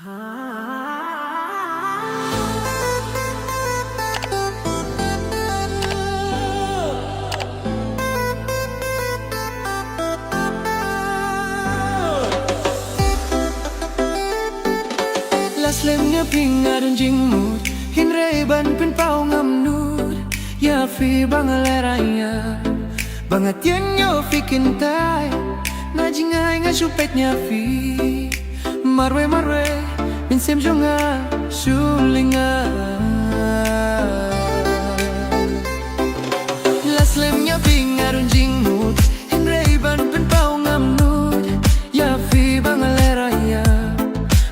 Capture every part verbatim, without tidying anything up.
La slem ïa phi nga don jingmut, hynrei ban pynpaw ngam nud ïa phi ba nga lehraiñ ïa. Ba nga tieng ïa phi kynthei, na jngai nga shu peit ïa phi. Marwei marwei, mynsiem jong nga shu lyngngoh. La slem ïa phi nga don jingmut, hynrei ban pynpaw ngam nud ïa phi ba nga lehraiñ ïa.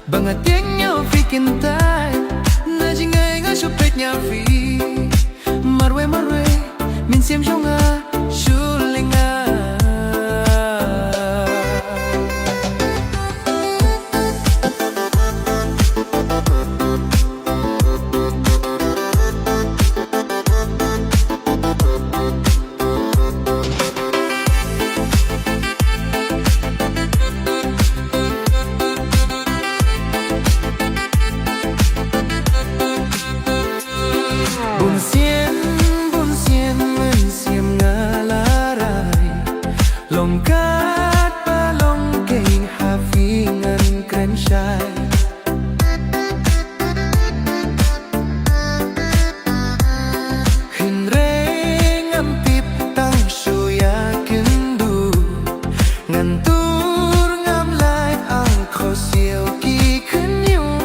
Ba nga tieng ïa phi kynthei, na jngai nga shu peit ïa phi. Marwei marwei, mynsiem jong nga shu lyngngoh. Bun sien, bun sien, mynsiem nga la rai. Long katba long kein ha phi ngan kren shai. Hynrei ngam tip tang shu ïa kynduh. Ngan tur ngam lait ang khohsiew ki khynñiuh.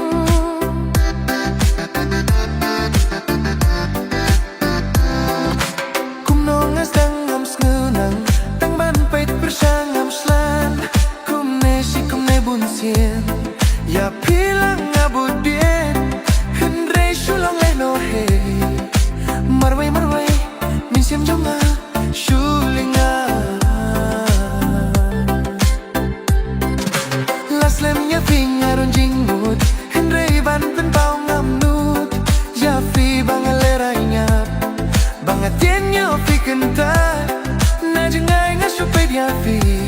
Kumno nga sdang ngam sngew nang, tang ban peit pyrshang ngam shlad. Kumne shi kumne bun sien, ïa phi lang nga bud dien. Hynrei shu long lehnoh hei, marwei marwei, mynsiem jong nga shu lyngngoh. La slem ïa phi nga don jingmut, hynrei ban pynpaw ngam nud ïa phi ba nga lehraiñ ïa. Ba nga tieng ïa phi kynthei, na jngai nga shu peit ïa phi.